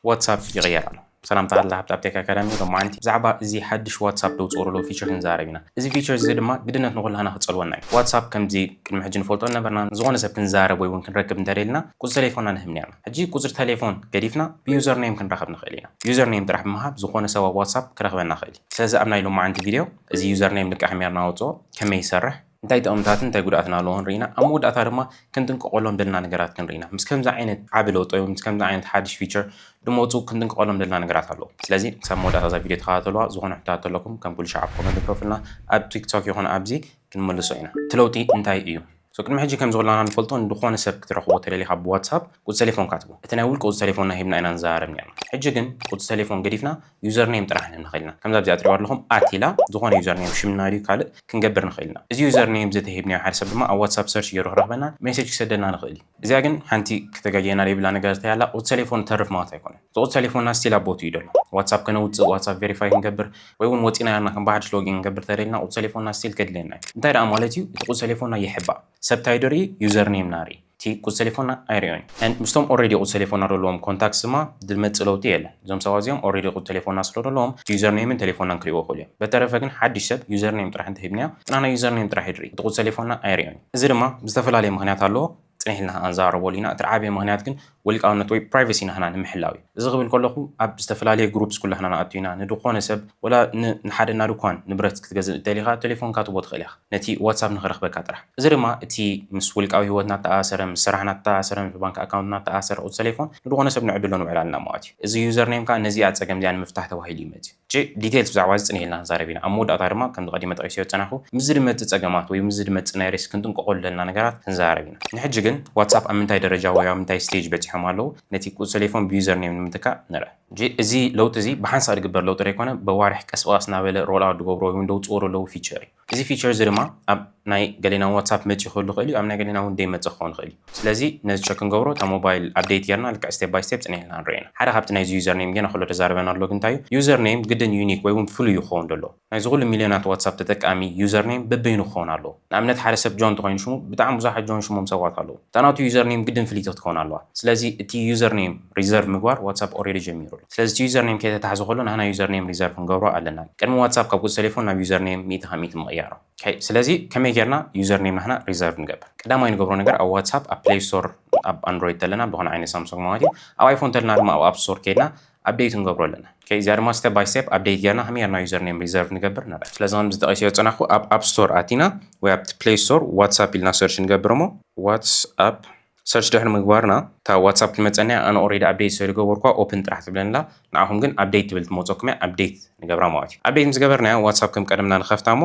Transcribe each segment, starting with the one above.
ዋትሳፕ ይቕየር ኣሎ። ሰላም ተዓላ ሃብቲ ኣብ ቴክ ኣካዳሚ። ሎማዓንቲ ብዛዕባ እዚ ሓድሽ ዋትሳፕ ደውፅኡ ዘለዉ ፊቸር ክንዛረብ ኢና። እዚ ፊቸር እዚ ድማ ግድነት ንኩላህና ክፀልወና እዩ። ዋትሳፕ ከምዚ ቅድሚ ሕጂ ንፈልጦ ነበርና፣ ዝኾነ ሰብ ክንዛረብ ወይ እውን ክንረክብ እንተደልና ቁፅሪ ቴሌፎንና ንህብ ነርና። ሕጂ ቁፅሪ ቴሌፎን ገዲፍና ብዩዘር ኔም ክንራኸብ ንኽእል ኢና። ዩዘር ኔም ጥራሕ ብምሃብ ዝኾነ ሰብ ኣብ ዋትሳፕ ክረኽበና ክእል እዩ። ስለዚ ኣብ ናይ ሎማዓንቲ ቪድዮ እዚ ዩዘር ኔም ልክዕ ከመይ ርና ወፅኦ፣ ከመይ ይሰርሕ፣ እንታይ ጥቕምታትን እንታይ ጉድኣትን ኣለዎ ንርኢና። ኣብ መወዳእታ ድማ ክንጥንቀቐሎም ደልና ነገራት ክንርኢና። ምስ ከምዚ ዓይነት ዓቢ ለውጢ ወይ ምስ ከምዚ ዓይነት ሓድሽ ፊቸር ድመፁ ክንጥንቀቐሎም ደልና ነገራት ኣለዉ። ስለዚ ክሳብ መወዳእታ እዛ ቪድዮ ተኸታተልዋ። ዝኾነ ሕቶ ኣለኩም ከም ኩሉ ሻዕ ኣብ ኮመንት ክረፉልና፣ ኣብ ቲክቶክ ይኹን ኣብዚ ክንመልሶ ኢና። እቲ ለውጢ እንታይ እዩ? So ቅድሚ ሕጂ ከም ዝብላና ንፈልጦ ንድኾነ ሰብ ክትረኽቦ ተደሊኻ ብዋትሳፕ ቁጽሪ ቴሌፎን ካትቦ። እቲ ናይ ውልቂ ቁጽሪ ቴሌፎንና ሂብና ኢና ንዘራረብ ነርና። ሕጂ ግን ቁጽሪ ቴሌፎን ገዲፍና ዩዘር ኔም ጥራሕ ንህብ ንኽእል ኢና። ከምዛ ኣብዚኣ ትሪእዋ ኣለኹም ኣት ኢላ ዝኾነ ዩዘር ኔም ሽምና ድዩ ካልእ ክንገብር ንኽእል ኢና። እዚ ዩዘር ኔም እዚ ተሂብናዮ ሓደ ሰብ ድማ ኣብ ዋትሳፕ ሰርች ገይሩ ክረኽበና ሜሴጅ ክሰደልና ንኽእል እዩ። እዚኣ ግን ሓንቲ ከተጋግየና ዘይብላ ነገር እንታይ ኣላ? ቁጽሪ ቴሌፎን ተርፍ ማለት ኣይኮነን። እቲ ቁጽሪ ቴሌፎንና ስቲል ኣብ ቦትኡ እዩ ዘሎ። ዋትሳፕ ከነውጽእ ዋትሳፕ ቬሪፋይ ክንገብር ወይ እውን ወጺና ርና ከም ብሓድሽ ሎጊን ክንገብር ተደልና ቁጽሪ ቴሌፎንና ስቲል ከድልየና እዩ። እንታይ ደኣ ማለት እዩ? እቲ ቁጽሪ ቴሌፎንና ይሕባእ። ሰብ ታይ ዶ ርኢ? ዩዘር ኔምና ርኢ። እቲ ቁጽሪ ቴሌፎንና ኣይርእዮን እዩ። And ምስቶም ኦልሬዲ ቁጽሪ ቴሌፎንና ዘለዎም ኮንታክትስ ድማ ዝመጽእ ለውጢ የለን። እዞም ሰባት እዚኦም ኦልሬዲ ቁጽሪ ቴሌፎንና ስለ ዘለዎም ዩዘር ኔምን ቴሌፎንናን ክርእይዎ ይኽእሉ እዮም። በተረፈ ግን ሓድሽ ሰብ ዩዘር ኔም ጥራሕ እንተሂብናዮ ንሕና ዩዘር ኔም ጥራሕ እዩ ዝርኢ። እቲ ቁጽሪ ቴሌፎንና ኣይርእዮን እዩ። እዚ ድማ ብዝተፈላለየ ምኽንያት ኣለዎ። ጽኒሕ ኢልና ክንዛረበሉ ኢና። እቲ ዓብዪ ምኽንያት ግን ውልቃውነት ወይ ፕራይቨሲ ናህና ንምሕላው እዩ። እዚ ክብል ከለኹ ኣብ ዝተፈላለየ ግሩፕስ ኩላህና ንኣቱ ኢና። ንድኾነ ሰብ ወላ ን-፣ ንሓደ ናድኳን ንብረት ክትገዝእ እንተሊኻ ቴሌፎንካ ትቦ ትኽእል ኢኻ። ነቲ ዋትሳፕ ንኽረኽበካ ጥራሕ። እዚ ድማ እቲ ምስ ውልቃዊ ህይወትና እተኣሰረ፣ ምስ ስራሕና እተኣሰረ፣ ምስ ባንክ ኣካውንትና እተኣሰረ ቁጽሪ ቴሌፎን ንድኾነ ሰብ ንዕድሎ ንውዕል ኣለና ማለት እዩ። እዚ ዩዘር ኔም ከኣ ነዚኣ ጸገም እዚኣ ንምፍታሕ ተባሂሉ እዩ መጺኡ። ሕጂ ዲቴይልስ ብዛዕባ እዚ ጽኒሕ ኢልና ክንዛረብ ኢና። ኣብ መወዳእታ ድማ ከምዚ ቀዲመ ጠቒሰዮ ዝጸናሕኩ ምስዚ ዝመጽእ ጸገማት ወይ ምስዚ ዝመጽእ ናይ ሪስክ ክንጥንቀቐሉ ዘለና ነገራት ክንዛረብ ኢና። ንሕጂ ግን ዋትሳፕ ኣብ ምንታይ ደረጃ ወይ ኣብ ምንታይ ስቴጅ በጺሖም ኣለዉ ነቲ ቁጽሪ ቴሌፎን ብዩዘር ኔም ንምትካእ ንርአ። ሕጂ እዚ ለውጢ እዚ ብሓንሳእ ዝግበር ለውጢ ዘይኮነ ብኣዋርሕ ቀስ ብቐስ እናበለ ሮል ኣውት ዝገብሮ ወይ እውን ደውጽዎ ዘለዉ ፊቸር እዩ። እዚ ፊቸር እዚ ድማ ኣብ ናይ ገሌና ዋትሳፕ መጺኡ ክህሉ ይኽእል እዩ፣ ኣብ ናይ ገሌና እውን ደይመጽእ ክኸውን ይኽእል እዩ። ስለዚ ነዚ ቸክ ክንገብሮ እታ ሞባይል ኣፕዴት ጌርና ልክዕ ስቴፕ ባይ ስቴፕ ጽኒሕ ኢልና ንርኤና። ሓደ ካብቲ ናይዚ ዩዘር ኔም ጌና ከሎ ተዛረበና ኣሎ ግን እንታይ እዩ? ዩዘር ኔም ግድን ዩኒክ ወይ እውን ፍሉይ ይኸውን ዘለዎ። ናይዚ ኩሉ ሚልዮናት ዋትሳፕ ተጠቃሚ ዩዘር ኔም በበይኑ ክኸውን ኣለዎ። ንኣብነት ሓደ ሰብ ጆን እንተኾይኑ ሽሙ ብጣዕሚ ብዙሓት ጆን ሽሞም ሰባት ኣለዉ። እታ ናቱ ዩዘር ኔም ግድን ፍልይቲ ክትከውን ኣለዋ። ስለዚ እቲ ዩዘር ኔም ሪዘርቭ ምግባር ዋትሳፕ ኦልሬዲ ጀሚሩ ኣሎ። ስለዚ እቲ ዩዘር ኔም ከይተታሕዘ ከሎ ናህና ዩዘር ኔም ሪዘርቭ ክንገብሮ ኣለና። ቅድሚ ዋትሳፕ ካብ ቁጽሪ ቴሌፎን ናብ ዩዘር ኔም ሚእቲ ካብ ሚእቲ ምቕያሮ። ኦኬ፣ ስለዚ ከመይ ጌርና ዩዘር ኔም ናህና ሪዘርቭ ንገብር? ቀዳማይ ንገብሮ ነገር ኣብ ዋትሳፕ ኣብ ፕሌይ ስቶር ኣብ ኣንድሮይድ ተለና ብኾነ ዓይነት ሳምሶንግ ማለት እዩ፣ ኣብ ኣይፎን ተለና ድማ ኣብ ኣፕ ስቶር ከይድና ኣፕዴት ንገብሮ ኣለና። ኦኬ፣ እዚኣ ድማ ስቴፕ ባይ ስቴፕ ኣፕዴት ጌርና ከመይ ጌርና ዩዘር ኔም ሪዘርቭ ንገብር ንርአ። ስለዚ ከምዚ ተቐይሰዮ ዝጸናሕኩ ኣብ ኣፕ ስቶር ኣቲና ወይ ኣብቲ ፕሌይ ስቶር ዋትሳፕ ኢልና ሰርች ንገብር እሞ ዋትስኣፕ ሰርች ድሕሪ ምግባርና እታ ዋትሳፕ ትመጸና እያ። ኣነ ኦልሬዲ ኣፕዴት ስለ ዝገበርኩዋ ኦፕን ጥራሕ ትብለንላ። ንዓኹም ግን ኣፕዴት ትብል ትመጸኩም እያ፣ ኣፕዴት ንገብራ ማለት እዩ። ኣፕዴት ምስ ገበርናያ ዋትሳፕ ከም ቀደምና ንኸፍታ እሞ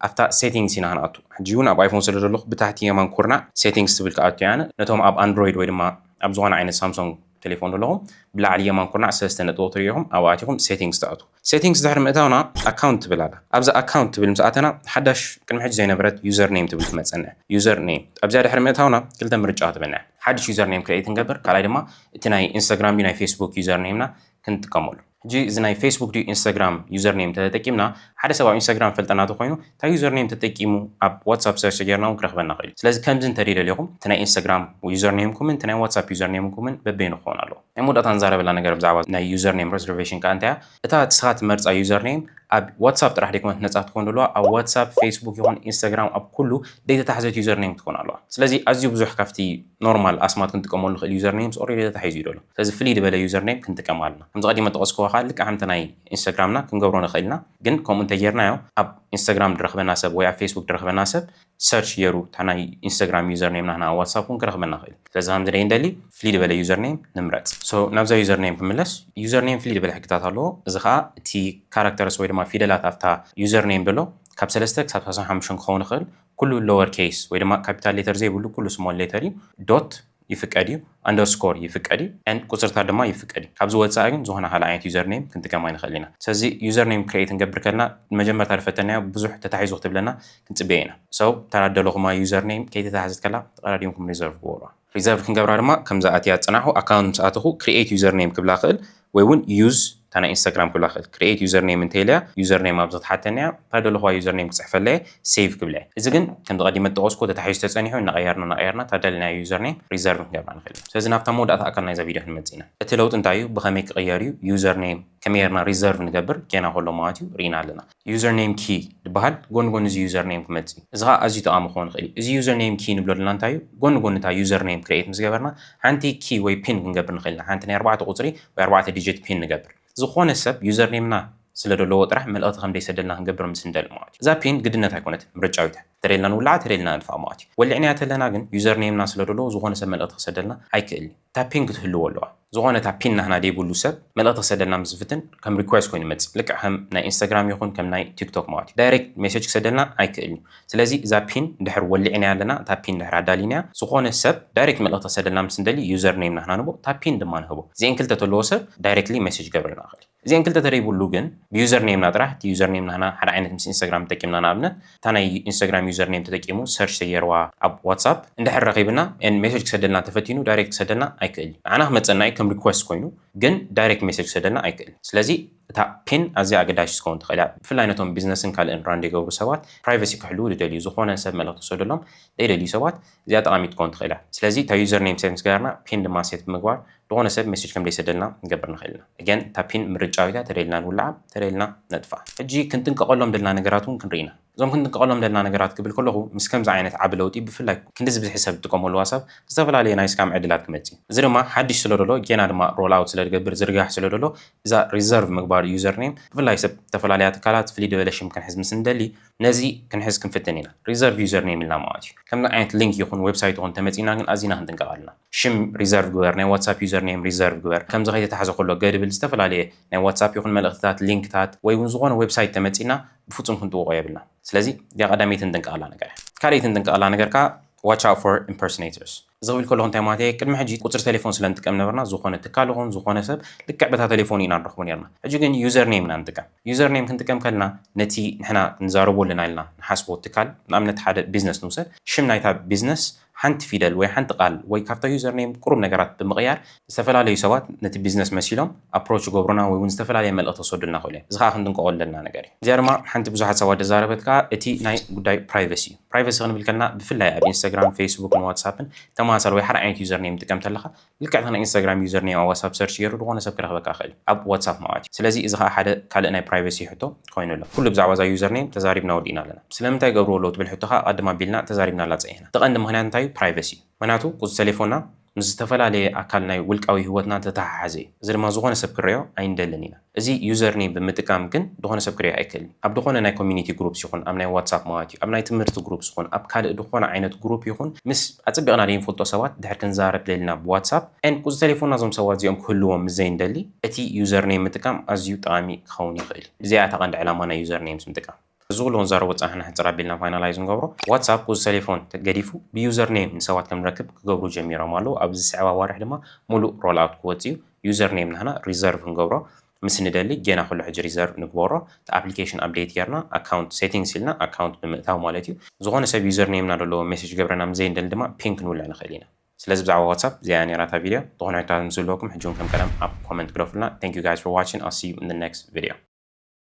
ኣብታ ሴቲንግስ ኢና ክንኣቱ። ሕጂ እውን ኣብ ኣይፎን ስለ ዘለኹ ብታሕቲ የማን ኩርናዕ ሴቲንግስ ትብል ክኣቱ እየ ኣነ። ነቶም ኣብ ኣንድሮይድ ወይ ድማ ኣብ ዝኾነ ዓይነት ሳምሶንግ ቴሌፎን ዘለኹም ብላዕሊ የማን ኩርናዕ ሰለስተ ነጥቢ ትሪኢኹም ኣብኡ ኣቲኹም ሴቲንግስ ትኣትዉ። ሴቲንግስ ድሕሪ ምእታውና ኣካውንት ትብል ኣላ። ኣብዛ ኣካውንት ትብል ምስ ኣተና ሓዳሽ ቅድሚ ሕጂ ዘይነበረት ዩዘር ኔም ትብል ትመጸና። ዩዘር ኔም ኣብዚኣ ድሕሪ ምእታውና ክልተ ምርጫ ትበና። ሓድሽ ዩዘር ኔም ክሬት ንገብር፣ ካልኣይ ድማ እቲ ናይ ኢንስታግራም ድዩ ናይ ፌስቡክ ዩዘር ኔምና ክንጥቀመሉ። ሕጂ እዚ ናይ ፌስቡክ ድዩ ኢንስታግራም ዩዘር ኔም ተተጠቂምና ሓደ ሰብ ኣብ ኢንስታግራም ፈልጠና ተኾይኑ እታ ዩዘር ኔም ተጠቂሙ ኣብ ዋትሳፕ ሰርች ጌርና እውን ክረኽበና ክእል እዩ። ስለዚ ከምዚ እንተደይ ደሊኹም እቲ ናይ ኢንስታግራም ዩዘር ኔምኩምን እቲ ናይ ዋትሳፕ ዩዘር ኔምኩምን በበይኑ ክኸውን ኣለዎ። ናይ መወዳእታ ንዛረበላ ነገር ብዛዕባ ናይ ዩዘር ኔም ሪዘርቬሽን ከኣ እንታይ እያ? እታ ንስኻ ትመርጻ ዩዘር ኔም ኣብ ዋትሳፕ ጥራሕ ደይኮነት ነጻ ትኮን ዘለዋ፣ ኣብ ዋትሳፕ፣ ፌስቡክ ይኹን ኢንስታግራም ኣብ ኩሉ ደይተታሕዘት ዩዘር ኔም ትኮን ኣለዋ። ስለዚ ኣዝዩ ብዙሕ ካብቲ ኖርማል ኣስማት ክንጥቀመሉ ንኽእል ዩዘር ኔምስ ኦልሬዲ ተታሒዙ እዩ ዘሎ። ስለዚ ፍልይ ዝበለ ዩዘር ኔም ክንጥቀም ኣለና። ከምዚ ቀዲመ ጠቐስክዎ ከኣ ልክዕ ከምቲ ናይ ኢንስታግራምና ክንገብሮ ንኽእል ኢና። ግን ከምኡ እንተጌርናዮ ኣብ ኢንስታግራም ዝረኽበና ሰብ ወይ ኣብ ፌስቡክ ዝረኽበና ሰብ ሰርች ገይሩ እታ ናይ ኢንስታግራም ዩዘር ኔም ናህና ኣብ ዋትሳፕ እውን ክረኽበና ይኽእል። ስለዚ ከምዚ ደይ እንደሊ ፍልይ ዝበለ ዩዘር ኔም ንምረጽ። So ናብዛ ዩዘር ኔም ክምለስ፣ ዩዘር ኔም ፍልይ ዝበለ ሕግታት ኣለዎ። እዚ ኸኣ እቲ ካራክተርስ ወይ ድማ ፊደላት ኣብታ ዩዘር ኔም ዘሎ ካብ ሰለስተ ክሳብ ሰላሳ ሓሙሽተ ክኸውን ይኽእል። ኩሉ ሎወር ኬስ ወይ ድማ ካፒታል ሌተር ዘይብሉ ኩሉ ስሞል ሌተር እዩ። ዶት ይፍቀድ እዩ፣ ኣንደርስኮር ይፍቀድ እዩ፣ and ቁጽርታት ድማ ይፍቀድ እዩ። ካብዚ ወጻኢ ግን ዝኾነ ካልእ ዓይነት ዩዘር ኔም ክንጥቀም ኣይንኽእል ኢና። ስለዚ ዩዘር ኔም ክሬት ክንገብር ከለና መጀመርታ ዝፈተናዮ ብዙሕ ተታሒዙ ክትብለና ክንጽበዮ ኢና። So እታ ደለኹማ ዩዘር ኔም ከይተታሕዘት ከላ ተቐዳዲምኩም ሪዘርቭ ግበሩዋ። ሪዘርቭ ክንገብራ ድማ ከምዛ ኣትያ ዝጸናሕኩ ኣካውንት ምስ ኣተኹ ክሪኤት ዩዘር ኔም ክብላ ክእል ወይ እውን ዩዝ እታ ናይ ኢንስታግራም ክብላ ክእል። ክሪኤት ዩዘር ኔም እንተኢለያ፣ ዩዘር ኔም ኣብዚ ክትሓተኒ እያ። እታ ደለኹዋ ዩዘር ኔም ክፅሕፈለየ፣ ሴቭ ክብለ። እዚ ግን ከምዚ ቀዲመ ዝጠቐስኩ ተታሒዙ ተፀኒሑ፣ እናቐየርና እናቐየርና እታ ደለናዮ ዩዘር ኔም ሪዘርቭ ክንገብራ ንኽእል ኢና። ስለዚ ናብታ መወዳእታ ኣካል ናይዛ ቪድዮ ክንመፅእ ኢና። እቲ ለውጢ እንታይ እዩ? ብኸመይ ክቕየር እዩ? ዩዘር ኔም ከመይ ጌርና ሪዘርቭ ንገብር ጌና ከሎ ማለት እዩ ርኢና ኣለና። ዩዘር ኔም ኪ ዝበሃል ጎኒ ጎኒ እዚ ዩዘር ኔም ክመፅእ እዩ። እዚ ኸዓ ኣዝዩ ጠቓሚ ክኸውን ይኽእል እዩ። እዚ ዩዘር ኔም ኪ ንብሎ ዘለና እንታይ እዩ? ጎኒ ጎኒ እታ ዩዘር ኔም ክሪኤት ምስ ገበርና ሓንቲ ኪ ወይ ፒን ክንገብር ንኽእል ኢና። ሓንቲ ናይ ኣርባዕተ ቁፅሪ ወይ ኣርባዕተ ዲጂት ፒን ንገብር። ዝኾነ ሰብ ዩዘር ኔምና ስለ ዘለዎ ጥራሕ መልእኽቲ ከም ደይሰደልና ክንገብር ምስ እንደሊ ማለት እዩ። እዛ ፒን ግድነት ኣይኮነትን፣ ምርጫዊት እያ። ተደልና ንውልዓ፣ ተደልና ንጥፋእ ማለት እዩ። ወሊዕናያ ተለና ግን ዩዘር ኔምና ስለ ዘለዎ ዝኾነ ሰብ መልእኽቲ ክሰደልና ኣይክእልን። እታ ፒን ክትህልዎ ኣለዋ። ዝኾነ እታ ፒን ናህና ደይብሉ ሰብ መልእኽቲ ክሰደልና ምስ ዝፍትን ከም ሪኩዌስት ኮይኑ ይመጽእ። ልክዕ ከም ናይ ኢንስታግራም ይኹን ከም ናይ ቲክቶክ ማለት እዩ። ዳይሬክት ሜሴጅ ክሰደልና ኣይክእልን እዩ። ስለዚ እዛ ፒን ድሕር ወሊዕናያ ኣለና፣ እታ ፒን ድሕር ኣዳሊናያ፣ ዝኾነ ሰብ ዳይሬክት መልእኽቲ ክሰደልና ምስ እንደሊ ዩዘር ኔም ናህና ንቦ፣ እታ ፒን ድማ ንህቦ። እዚአን ክልተ ተለዎ ሰብ ዳይሬክትሊ ሜሴጅ ገብረልና ይኽእል እዩ። እዚአን ክልተ ተደይብሉ ግን ብዩዘር ኔምና ጥራሕ፣ እቲ ዩዘር ኔም ናህና ሓደ ዓይነት ምስ ኢንስታግራም ተጠቂምና፣ ንኣብነት እታ ናይ ኢንስታግራም ዩዘር ኔም ተጠቂሙ ሰርች ተገይርዋ ኣብ ዋትሳፕ እንድሕር ረኺብና ን ሜሴጅ ክሰደልና ተፈቲኑ ዳይሬክት ክሰደልና ኣይክእል እዩ። ንዓና ክመፀና እዩ ከም ሪኩዌስት ኮይኑ፣ ግን ዳይሬክት ሜሴጅ ክሰደልና ኣይክእል። ስለዚ እታ ፒን ኣዝያ ኣገዳሲት ክትከውን ትኽእል እያ። ብፍላይ ነቶም ቢዝነስን ካልእን ራን ዘይገብሩ ሰባት ፕራይቨሲ ክሕልዉ ዝደልዩ፣ ዝኾነ ሰብ መልእኽቲ ክሰደሎም ዘይደልዩ ሰባት እዚኣ ጠቓሚት ክትከውን ትኽእል እያ። ስለዚ እታ ዩዘር ኔም ሴት ምስ ገበርና ፒን ድማ ሴት ብምግባር ዝኾነ ሰብ ሜሴጅ ከም ዘይሰደልና ክንገብር ንኽእል ኢና። ኣገን እታ ፒን ምርጫዊት እያ፣ ተደልና ንውልዓ፣ ተደልና ነጥፋ። ሕጂ ክንጥንቀቐሎም ደልና ነገራት እውን ክንርኢ ኢና። እዞም ክንጥንቀቐሎም ደልና ነገራት ክብል ከለኹ ምስ ከምዚ ዓይነት ዓቢ ለውጢ ብፍላይ ክንዲ ዝበዝሒ ሰብ ዝጥቀመሉ ዋትሳፕ ዝተፈላለየ ናይ ስካም ዕድላት ክመጽእ እዩ። እዚ ድማ ሓድሽ ስለ ደሎ ጌና ድማ ሮል ኣውት ስለ ዝገብር ዝርጋሕ ስለ ደሎ እዛ ሪዘርቭ ምግባር ዩዘር ኔም ብፍላይ ሰብ ዝተፈላለያ ትካላት ፍልይ ዝበለ ሽም ክንሕዝ ምስ እንደሊ ነዚ ክንሕዝ ክንፍትን ኢና። ሪዘርቭ ዩዘር ኔም ኢልና ማለት እዩ። ከምዚ ዓይነት ሊንክ ይኹን ዌብሳይት ይኹን ተመጺና ግን ኣዚና ክንጥንቀቕ ኣለና። ሽም ሪዘርቭ ግበር፣ ናይ ዋትሳፕ ዩዘር ኔም ሪዘርቭ ግበር፣ ከምዚ ከይተታሕዘ ከሎ ገድብል ዝተፈላለየ ናይ ዋትሳፕ ይኹን መልእኽትታት፣ ሊንክታት ወይ እውን ዝኾነ ዌብሳይት ተመጺና ብፍጹም ክንጥውቖ የብልና። ስለዚ እዚኣ ቀዳመይቲ ንጥንቀቐላ ነገር እያ። ካልኣይቲ ንጥንቀቐላ ነገር ከኣ watch out for impersonators። እዚ ክብል ከለኹ እንታይ ማለት እየ? ቅድሚ ሕጂ ቁጽሪ ቴሌፎን ስለ ንጥቀም ነበርና፣ ዝኾነ ትካል ይኹን ዝኾነ ሰብ ልክዕ በታ ቴሌፎን ኢና ንረኽቦ ነርና። ሕጂ ግን ዩዘር ኔም ኢና ንጥቀም። ዩዘር ኔም ክንጥቀም ከለና ነቲ ንሕና ክንዛረቦ ኣለና ኢልና ንሓስቦ ትካል፣ ንኣብነት ሓደ ቢዝነስ ንውሰድ፣ ሽም ናይታ ቢዝነስ ሓንቲ ፊደል ወይ ሓንቲ ቃል ወይ ካብታ ዩዘር ኔም ቁሩብ ነገራት ብምቕያር ዝተፈላለዩ ሰባት ነቲ ቢዝነስ መሲሎም ኣፕሮች ይገብሩና ወይ እውን ዝተፈላለየ መልእኽቲ ክሰዱልና ይኽእሉ እዮም። እዚ ከዓ ክንጥንቀቐሉ ዘለና ነገር እዩ። እዚኣ ድማ ሓንቲ ብዙሓት ሰባት ዘዛረበት ከዓ እቲ ናይ ጉዳይ ፕራይቨሲ እዩ። ፕራይቨሲ ክንብል ከለና ብፍላይ ኣብ ኢንስታግራም፣ ፌስቡክን ዋትሳፕን ተመሳሳሊ ወይ ሓደ ዓይነት ዩዘር ኔም ትጥቀም ተለኻ ልክዕ እታ ናይ ኢንስታግራም ዩዘር ኔም ኣብ ዋትሳፕ ሰርች ገይሩ ዝኾነ ሰብ ክረኽበካ ይኽእል እዩ፣ ኣብ ዋትሳፕ ማለት እዩ። ስለዚ እዚ ከዓ ሓደ ካልእ ናይ ፕራይቨሲ ሕቶ ኮይኑ ኣሎ። ኩሉ ብዛዕባ እዛ ዩዘር ኔም ተዛሪብና ወዲእና ኣለና። ስለምንታይ ይገብርዎ ኣለዉ ትብል ሕቶ ከዓ ቀድም ኣቢልና ተዛሪብናላ ፀኒሕና። እቲ ቀንዲ ምኽንያት እንታይ እዩ? ፕራይቨሲ እዩ። ምኽንያቱ ቁጽሪ ቴሌፎንና ምስ ዝተፈላለየ ኣካል ናይ ውልቃዊ ህይወትና ዝተተሓሓዘ እዩ። እዚ ድማ ዝኾነ ሰብ ክረዮ ኣይንደልን ኢና። እዚ ዩዘር ኔም ብምጥቃም ግን ዝኾነ ሰብ ክረዮ ኣይክእልን። ኣብ ዝኾነ ናይ ኮሚኒቲ ግሩፕስ ይኹን ኣብ ናይ ዋትሳፕ ማለት እዩ፣ ኣብ ናይ ትምህርቲ ግሩፕስ ይኹን ኣብ ካልእ ዝኾነ ዓይነት ግሩፕ ይኹን ምስ ኣጸቢቕና ዘይንፈልጦ ሰባት ድሕር ክንዛረብ ደሊና ብዋትሳፕ ኤን ቁጽሪ ቴሌፎንና እዞም ሰባት እዚኦም ክህልዎም ምስ ዘይንደሊ እቲ ዩዘር ኔም ምጥቃም ኣዝዩ ጠቓሚ ክኸውን ይኽእል። እዚኣ እታ ቀንዲ ዕላማ ናይ ዩዘር ኔምስ ምጥቃም። እዚ ኩሉ ክንዛረቦ ዝጸናሕና ሕጽር ኣቢልና ፋይናላይዝ ንገብሮ። ዋትሳፕ ቁጽሪ ቴሌፎን ተገዲፉ ብዩዘር ኔም ንሰባት ከም ንረክብ ክገብሩ ጀሚሮም ኣለዉ። ኣብዚ ዝስዕብ ኣዋርሕ ድማ ሙሉእ ሮል ኣውት ክወጽእ እዩ። ዩዘር ኔም ናህና ሪዘርቭ ክንገብሮ ምስ ንደሊ ጌና ኩሉ ሕጂ ሪዘርቭ ንግበሮ። እቲ ኣፕሊኬሽን ኣፕዴት ጌርና ኣካውንት ሴቲንግስ ኢልና ኣካውንት ብምእታው ማለት እዩ። ዝኾነ ሰብ ዩዘር ኔምና ዘለዎ ሜሴጅ ገብረና ምስ ዘይንደሊ ድማ ፒን ክንውልዕ ንኽእል ኢና። ስለዚ ብዛዕባ ዋትሳፕ እዚኣ ነይራ እታ ቪድዮ። ዝኾነ ሕቶታት ምስ ዝህልወኩም ሕጂ እውን ከም ቀደም ኣብ ኮመንት ግደፉልና። Thank you guys for watching. I'll see you in the next video.